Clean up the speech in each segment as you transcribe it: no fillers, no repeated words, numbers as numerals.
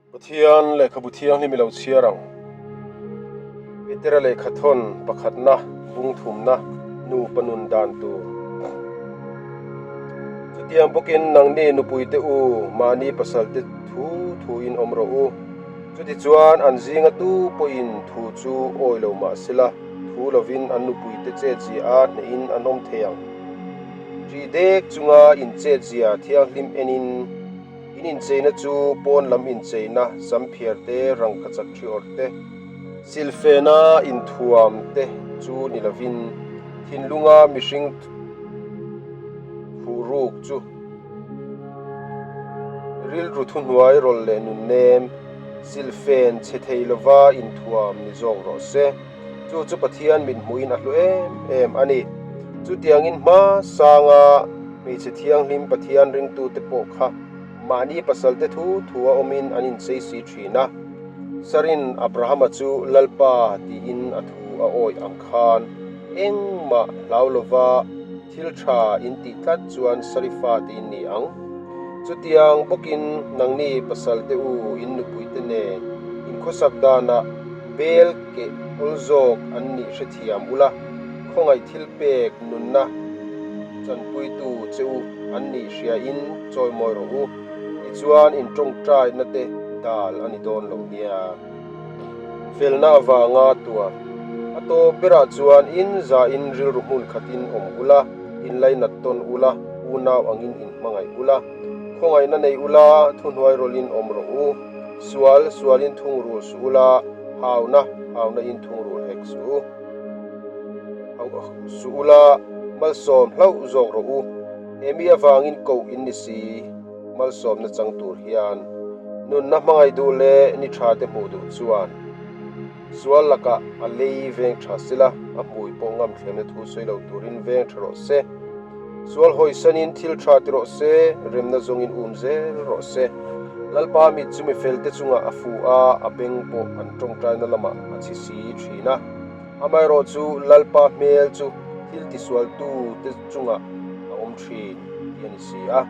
Pathian lehkhabu thianghlim i lo chhiar ang. Petera lehkhathawn pakhatna, bung thumna, nupa nun dan tur. Chutiang bawkin nangni nupuite u, mahni pasalte thu thuin awm rawh u. Chutichuan an zinga tu pawhin thu chu awi lo mah sela, thu lovin an nupuite chetzia a hnehin an awm thei ang. Ṭih dek chunga inchetzia thianghlim enin, In incheina chu pawn lam incheina, samphiar te, rangkachak thi awrh te, silfena inthuam te chu ni lovin thinlunga mihring thuhruk chu rilru thuhnuai rawlh leh nunnem, silfen chhe thei lova inthuam ni zawk rawh se. Chu chu Pathian mit hmuhin a hlu em em a ni. Chutiangin hma sanga hmeichhe thianghlim Pathian ringtute pawh kha mahni pasalte thu thua awmin an inchei si thin a. Sarin Abrahama chu Lalpa tiin a thu a awih ang khan engmah hlau lova thil tha in tih tlat chuan Sari fate in ni ang. Chutiang bawkin nangni pasalte u in nupuite nen inkhawsak danah Bel keh awl zawk an nih hrethiam ula, khawngaih thil pek nunna chanpuitu che u an nih hriain chawimawi rawh u, tichuan in tawngtaina te dal a ni dawn lo nia. Felna avanga tuar a tawp berah chuan in zahin rilru hmun khatin awm ula, in lainat tawn ula, unau angin in hmangaih ula, khawngaihna nei ula, thuhnuai rawlhin awm rawh u. Sual, sualin thungrul suh ula, hauna, hauna in thungrul hek suh u. Hauh suh ula, malsawm hlauh zawk rawh u. He mi avangin koh in ni si, malsawmna chang tur hian. Nunna hmangaih duh leh ni tha te hmuh duh chuan sual lakah a lei veng tha sila, a hmui pawh ngam thlemna thu sawi lo turin veng tha rawh se. Sual hawisanin thil tha ti rawh se, remna zawngin um zel rawh se. Lalpa mit chu mi felte chungah a fu a, a beng pawh an tawngtaina lamah a chhi si thin a. Amaherawh chu Lalpa hmel chu thil tisualtute chungah a awm thin tih a ni si a.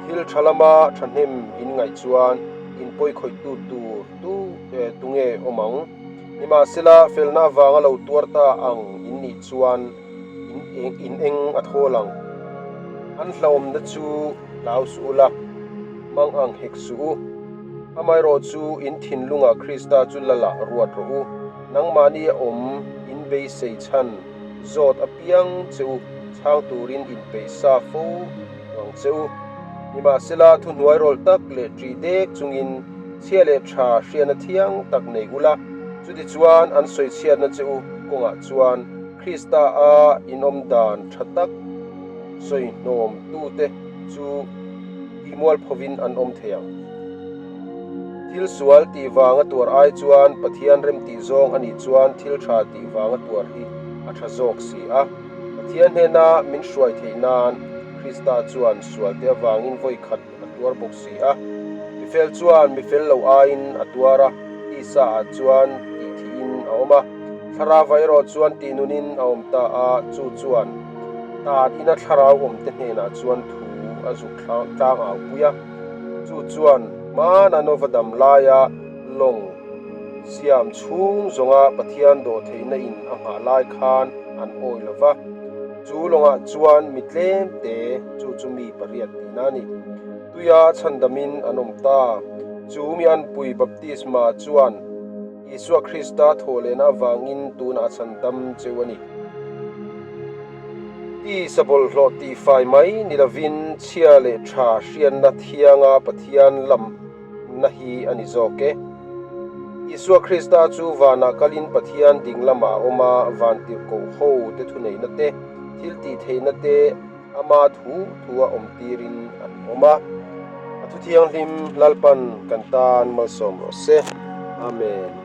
Thil tha lama thahnem in ngaih chuan in pawikhawihtu tur tu tunge awm ang? Nimahsela felna avanga lo tuar ta ang in nih chuan, In eng in eng a thawl ang. An hlauhawmna chu hlau suh ula, mang ang hek suh u. Amaherawh chu in thinlungah Krista chu lalah ruat rawh u. Nangmahni a awm in beisei chhan zawt apiang che u chhang turin inpeih sa fo ang che u. Nimahsela thuhnuai rawlh tak leh ṭih dek chungin chhia leh ṭha hriatna thiang tak nei ula, chutichuan an sawi chhiatna che u kawngah chuan Krista a inawm dan tha tak sawi hnawm tute chu tihmual phovin an awm thei ang. Thil sual tih vanga tuar ai chuan Pathian remtih zawng a nih chuan thil tha tih vanga tuar hi a tha zawk si a. Pathian hnena min hruai theih nan Krista chuan sualte avangin vawi khat a tuar bawk si a. Mifel chuan mifel lo aiin a tuar a, tisa ah chuan tih thihin a awm a. Thlarau erawh chuan tih nunin a awm ta a, chu chuan tan ina thlarau awmte hnenah chuan thu a zuk tlang au pui a. Chu chuan hmana Nova dam laia lawng siam chhung zawnga Pathian dawhtheihna in a nghah lai khan an awi lo va. Chu lawngah chuan mi tlem te, chu chu mi pariat tihna a ni. Tuia chhandamin an awm ta. Chu mi anpui baptisma chuan Isua Krista thawhlehna avangin tunah a chhandam cheu a ni. Tisa bawlhhlawh tihfai mai ni lovin chhia leh tha hriatna thianga Pathian lamna hi a ni zawk e. Isua Krista chu vanah kalin Pathian ding lamah a awm a, vantirhkoh ho te thuneihna te, thil tihtheihna te, Ama thu thua awm tirin an awm a. A thu thianghlim Lalpan kan tan malsawm rawh se. Amen.